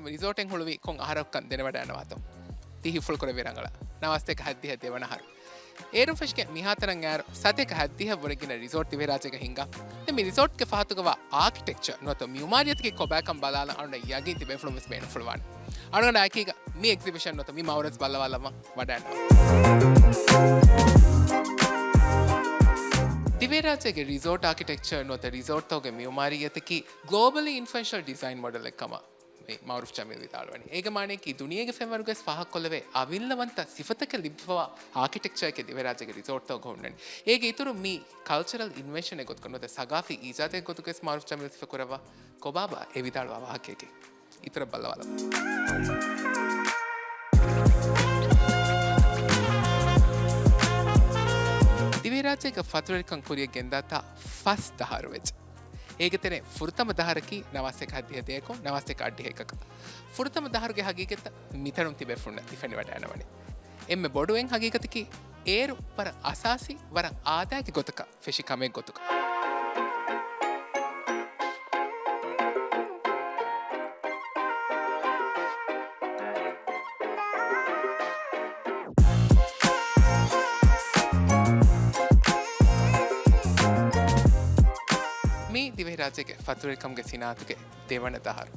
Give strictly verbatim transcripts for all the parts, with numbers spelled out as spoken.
މި ރިސޯޓެއް ހުޅުވީ ކޮން އަހަރަކަށް ދެނެވަޑައިގަންނަވާތޯ؟ ތި ހިތްފުޅު ކުރެއްވި ރަނގަޅަށް. ނަވާސްތޭކަ ހަތްދިހަ ދެވަނަ އަހަރު. އޭރުން ފެށިގެން މިހާތަނަށް އައިރު ސަތޭކަ ހަތްދިހަ ވުރެ ގިނަ ރިސޯޓް ދިވެހިރާއްޖޭގަ ހިނގާ. ދެން މި ރިސޯޓްގެ ފަހަތުގަވާ އާކިޓެކްޗަރ ނުވަތަ މިއުމާރިއްޔަތަކީ ކޮބާކަން ބަލާލަން އަޅުގަނޑަށް ޔަގީން ތިބޭފުޅުން ވެސް ބޭނުންފުޅުވާނެ. އަޅުގަނޑާ އެކީގަ މި އެގްޒިބިޝަން ނުވަތަ މި މައުރަޒް ބައްލަވާލައްވަން ވަޑައިގަންނަވާ. ދިވެހިރާއްޖޭގެ ރިސޯޓް އާކިޓެކްޗަރ ނުވަތަ ރިސޯޓްތަކުގެ މިއުމާރިއްޔަތަކީ ގްލޯބަލީ އިންފްލުއެންޝަލް ޑިޒައިން މޮޑެލެއް ކަމަށް މި މައުރޫފް ޖަމީލް ވިދާޅުވަނީ. އޭގެ މާނައަކީ ދުނިޔޭގެ ފެންވަރުގަވެސް ފާހަގަކޮށްލެވޭ އަވިއްލަވަންތަ ސިފަތަކެއް ލިބިފަވާ އާކިޓެކްޗަރެއް ދިވެހިރާއްޖޭގެ ރިސޯޓްތަކުގަ ހުންނަނީ. އޭގެ އިތުރުން މީ ކަލްޗަރަލް އިންވެންޝަނެއް ގޮތުގަ ނުވަތަ ސަގާފީ އީޖާދެއް ގޮތުގަވެސް މައުރޫފް ޖަމީލް ސިފަކުރައްވާ. ކޮބާބާ އެ ވިދާޅުވާ ވާހަކައެކޭ؟ އިތުރަށް ބައްލަވާލަމާ. ދިވެހިރާއްޖޭގަ ފަތުރުވެރިކަން ކުރިއަށް ގެންދާތާ ފަސް ދަހަހަރު ވެއްޖެ. އޭގެ ތެރޭ ފުރަތަމަ ދަހަރަކީ ނަވާސްތޭކަ ހަތްދިހަ ދޭއަކުން ނަވާސްތޭކަ އަށްޑިހަ އެކަކަށް. ފުރަތަމަ ދަހަރުގެ ހަގީގަތްތައް މިތަނުން ތިބޭފުޅުންނަށް ހިފެނިވަޑައިގަންނަވަނީ. އެންމެ ބޮޑު އެއް ހަގީގަތަކީ އޭރު ވަރަށް އަސާސީ، ވަރަށް އާދައިގެ ގޮތަކަށް ފެށި ކަމެއް ގޮތުގަ. މީ ދިވެހިރާއްޖޭގެ ފަތުރުވެރިކަމުގެ ސިނާއަތުގެ ދެވަނަ ދަހަރު.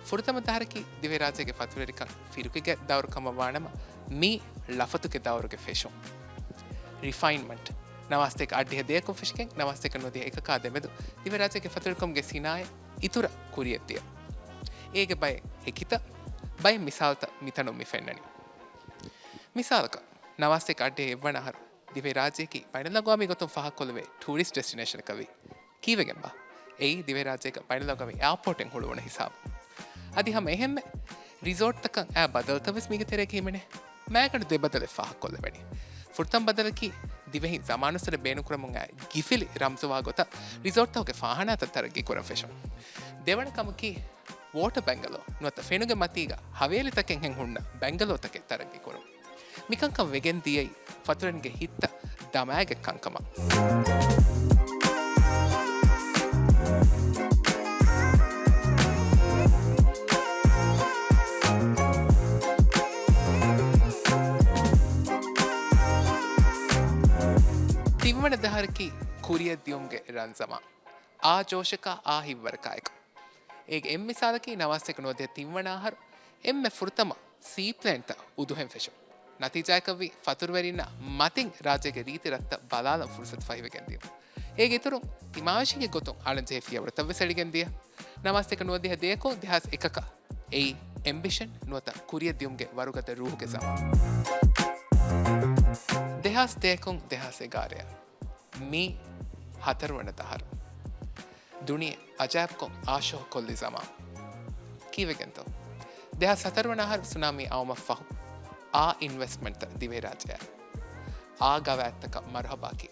ފުރަތަމަ ދަހަރަކީ ދިވެހިރާއްޖޭގެ ފަތުރުވެރިކަން ފިރުކިގެ ދައުރު ކަމަށް ވާނަމަ، މީ ޅަފަތުގެ ދައުރުގެ ފެށުން. ރިފައިންމަންޓް. ނަވާސްތޭކަ އަށްޑިހަ ދޭއަކުން ފެށިގެން ނަވާސްތޭކަ ނުވަދިހަ އެކަކާ ދެމެދު ދިވެހިރާއްޖޭގެ ފަތުރުވެރިކަމުގެ ސިނާއަތް އިތުރަށް ކުރިއަށްދިޔަ. އޭގެ ބައެއް ހެކިތައް، ބައެއް މިސާލުތައް މިތަނުން މި ފެންނަނީ. މިސާލަކަށް، ނަވާސްތޭކަ އަށްޑިހަ އެއްވަނަ އަހަރު ދިވެހިރާއްޖެއަކީ ބައިނަލްއަގްވާމީ ގޮތުން ފާހަގަކޮށްލެވޭ ޓޫރިސްޓް ޑެސްޓިނޭޝަނަކަށްވީ. ކީއްވެގެންބާ؟ އެއީ ދިވެހިރާއްޖޭގަ ބައިނަލްއަގްވާމީ އެއާޕޯޓެއް ހުޅުވުނު ހިސާބު. އަދި ހަމަ އެހެންމެ ރިސޯޓްތަކަށް އައި ބަދަލުތައް ވެސް މީގެ ތެރޭގަ ހިމެނޭ. މައިގަނޑު ދެ ބަދަލެއް ފާހަގަކޮށްލެވެނީ. ފުރަތަމަ ބަދަލަކީ ދިވެހިން ޒަމާނުއްސުރެ ބޭނުންކުރަމުން އައި ގިފިލި ރަމްޒުވާ ގޮތަށް ރިސޯޓްތަކުގެ ފާހާނާތައް ތަރައްގީ ކުރަން ފެށުން. ދެވަނަ ކަމަކީ ވޯޓަ ބަންގަލޯ ނުވަތަ ފެނުގެ މަތީގަ ހަވޭލިތަކެއްހެން ހުންނަ ބަންގަލޯތަކެއް ތަރައްގީ ކުރުން. މިކަންކަން ވެގެން ދިޔައީ ފަތުރުވެރިންގެ ހިތްތައް ދަމާގެ ކަންކަމަށް. ތިންވަނަ ދަހަރަކީ ކުރިއަށް ދިޔުމުގެ ރަންޒަމާން. އާ ޖޯޝަކާ، އާ ހިތްވަރަކާއެކު. އޭގެ އެއް މިސާލަކީ ނަވާސްތޭކަ ނުވަދިހަ ތިންވަނަ އަހަރު އެންމެ ފުރަތަމަ ސީޕްލޭންތައް އުދުހެން ފެށުން. ނަތީޖާއަކަށްވީ ފަތުރުވެރިންނަށް މަތިން ރާއްޖޭގެ ރީތި ރަށްތައް ބަލާލަން ފުރުސަތު ފަހިވެގެން ދިޔުން. އޭގެ އިތުރުން ތިމާވެށީގެ ގޮތުން އަޅަންޖެހޭ ފިޔަވަޅުތައް ވެސް އެޅިގެން ދިޔަ. ނަވާސްތޭކަ ނުވަދިހަ ދޭއަކުން ދެހާސް އެކަކަށް އެއީ އެމްބިޝަން ނުވަތަ ކުރިއަށް ދިޔުމުގެ ވަރުގަދަ ރޫހުގެ ޒަމާން. ދެހާސް ދޭއަކުން ދެހާސް އެގާރައަށް މީ ހަތަރުވަނަ ދަހަރު. ދުނިޔެ އަޖާއިބްކޮށް އާޝޯހު ކޮށްލި ޒަމާން. ކީއްވެގެންތޯ؟ ދެހާސް ހަތަރުވަނަ އަހަރު ސުނާމީ އައުމަށްފަހު، އާ އިންވެސްޓްމަންޓްތައް ދިވެހިރާއްޖެއަށް، އާ ގަވާއިދުތަކަށް މަރުހަބާކީ،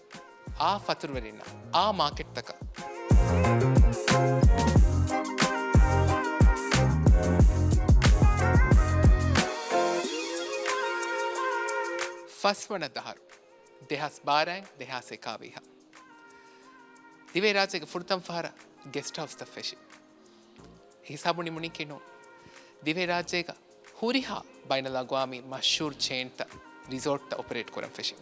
އާ ފަތުރުވެރިންނަށް، އާ މާކެޓްތަކަށް. ފަސްވަނަ ދަހަރު. ދެހާސް ބާރައިން ދެހާސް އެކާވީހަށް ދިވެހިރާއްޖޭގެ ފުރަތަމަ ފަހަރަށް ގެސްޓް ހައުސްތައް ފެށި. ހިސާބު ނިމުނީކީ ނޫން. ދިވެހިރާއްޖޭގަ ހުރިހާ ބައިނަލްއަގްވާމީ މަޝްހޫރު ޗޭންތައް، ރިސޯޓްތައް އޮޕަރޭޓް ކުރަން ފެށި.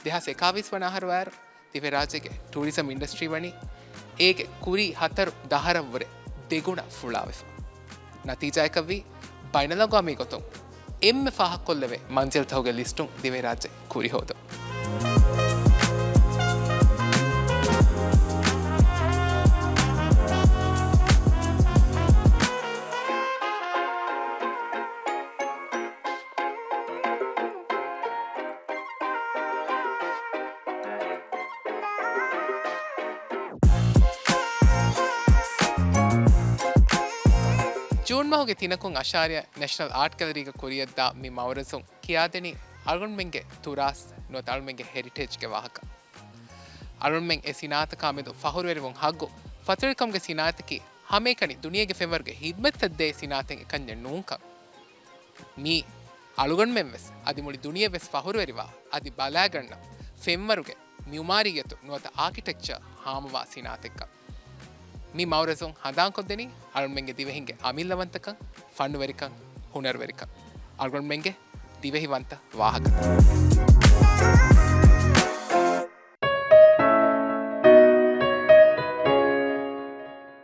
ދެހާސް އެކާވީސް ވަނަ އަހަރު ވާއިރު ދިވެހިރާއްޖޭގެ ޓޫރިޒަމް އިންޑަސްޓްރީ ވަނީ އޭގެ ކުރީ ހަތަރު ދަހަރަށްވުރެ ދެގުނަ ފުޅާވެފަ. ނަތީޖާއަކަށްވީ، ބައިނަލްއަގްވާމީ ގޮތުން އެންމެ ފާހަގަކޮށްލެވޭ މަންޒިލްތަކުގެ ލިސްޓުން ދިވެހިރާއްޖެ ކުރިހޯދުން. ޖޫން މަހުގެ ތިނަކުން އަށާރިއަށް ނެޝަނަލް އާޓް ގެލަރީގަ ކުރިއަށްދާ މި މައުރަޒުން ކިޔާދެނީ އަޅުގަނޑުމެންގެ ތުރާސް ނުވަތަ އަޅުމެންގެ ހެރިޓޭޖްގެ ވާހަކަ. އަޅުމެން އެ ސިނާއަތަކާ މެދު ފަހުރުވެރިވުން ހައްގު ފަތުރުވެރިކަމުގެ ސިނާއަތަކީ ހަމައެކަނި ދުނިޔޭގެ ފެންވަރުގެ ހިދްމަތްތައް ދޭ ސިނާއަތެއް އެކަންޏެއް ނޫންކަން. މީ އަޅުގަނޑުމެން ވެސް އަދި މުޅި ދުނިޔެ ވެސް ފަހުރުވެރިވާ އަދި ބަލާގަންނަ ފެންވަރުގެ މިއުމާރިއްޔަތު ނުވަތަ އާކިޓެކްޗަރ ހާމަވާ ސިނާއަތެއްކަން. މި މައުރަޒުން ހަނދާންކޮށްދެނީ އަޅުގަނޑުމެންގެ ދިވެހިންގެ އަމިއްލަވަންތަކަން، ފަންނުވެރިކަން، ހުނަރުވެރިކަން، އަޅުގަނޑުމެންގެ ދިވެހިވަންތަ ވާހަކަ.